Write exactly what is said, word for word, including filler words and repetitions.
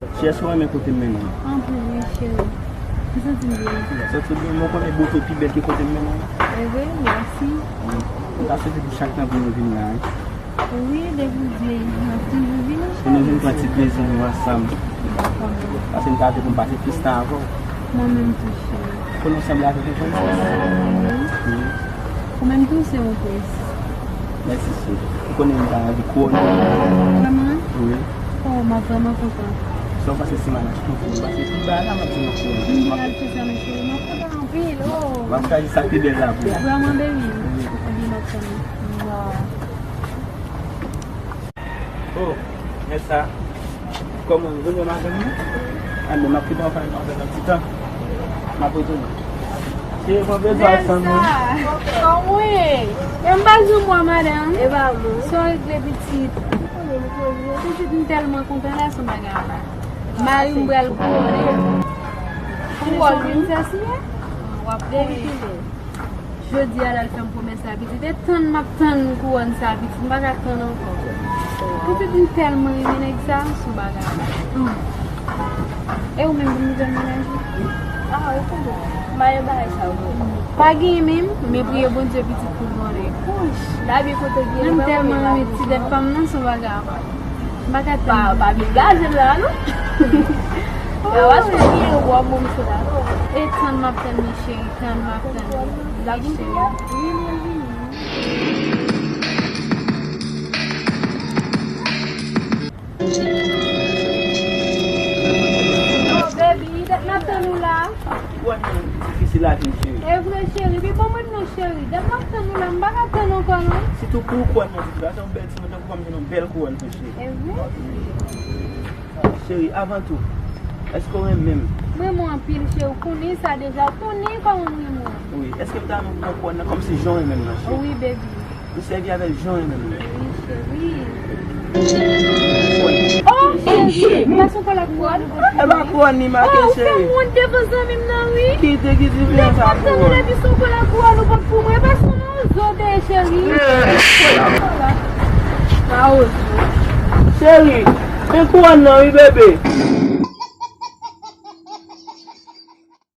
Cheri, èske w renmen kote m mennen w? Anpil, wi, cheri. M santi m byen. Santi w byen, men w konnen bote pi bèl ke kote m mennen w. E vre? Mèsi. Wi. M ta swete pou chak tan pou nou vin la, wi. Wi, depi w di, m ap toujou vini, cheri. Pou nou vin pran ti plezi nou ansanm. Dakò, bebe. Paske m ta vle pou m pase plis tan avè w. Mwen menm tou, cheri. Konnen w sanble avèk yon prensès. Wi. Wi. Ou menm tou, se yon prens. Mèsi, cheri. Ou konnen m ta anvi kouwone w. Vrèman? Wi. Oh, m ap vrèman kontan. Sa w panse si m al achte yon fim? Paske pi ba la, m ap di nou kouwone. M vin al fè sa, men cheri, m ap kontan anpil, oh. M ap chaje sa ki bèl la pou ou. Vrèman, baby? Wi. Ebyen, m ap tann ou. Wow. Oh, Nèsa. Kòman, ou vin wè madanm nan? Anben, m ap kite w pale avè l yon ti tan. M ap retounen. Cheri, pran plezi ansanm, wi. Nèsa, kòman w ye? E m pa janm wè w, madanm. E pa bon. Sa w regle, pitit? Pitit, m tèlman kontan la, se yon bagay anba. Mari m pral kouwone. Kouwone? Sa w vin fè, si, e? W ap veye. Jodi a, l al fè m pwomès sa, pitit. E tann m ap tann kouwòn sa, pitit. M pa ka tann ankò. Pitit, m tèlman renmen nèg sa, se yon bagay. E ou menm, gen nouvèl mennaj ou? Ah, ou konnen. M pa gen bagay sa, ou konnen. Pa gen menm, men priye Bondye, pitit, pou l konnen. Wouch, la byen kote gen. M tèlman renmen ti tèt pa m nan, se yon bagay. M pa ka tann. Pa, pa vin blaze m la, non. Mwen pa sou gen w ap bon misye la, non. E tann m ap tann li, cheri, tann m ap tann li. L ap vini, wi, mwen vini. Oh, baby, dat m ap tann ou la. Wè, difisil la vin, cheri. E vre, cheri, pi ban mwen non, cheri. Dat m ap tann ou la, m pa ka tann ankò, non. Sitou pou ou, kouwòn nan, se yon bèl timoun, tankou kòm se yon bèl kouwòn tou, cheri. E vre? Cheri, avan tou, èske w renmen m? M renmen w anpil, cheri. Ou konnen sa deja. Ou konnen kòman m renmen w. Wi. Èske m ta renmen pou mwen kouwòn nan kòmsi jan w renmen m nan, cheri? Wi, baby. M sèvi avè l jan w renmen m nan. Wi, cheri. Oh, cheri. Pase yon kòlèt kouwòn. E pa kouwòn li make, cheri. Oh, ou fè m wont devan zanmi m nan, wi. Ki te ki diferans a kouwòn? Depi se yon kòlèt kouwòn ou pot pou mwen, pase yon Zo de cheri. Cheri, men kouwòn nan wi, bebe.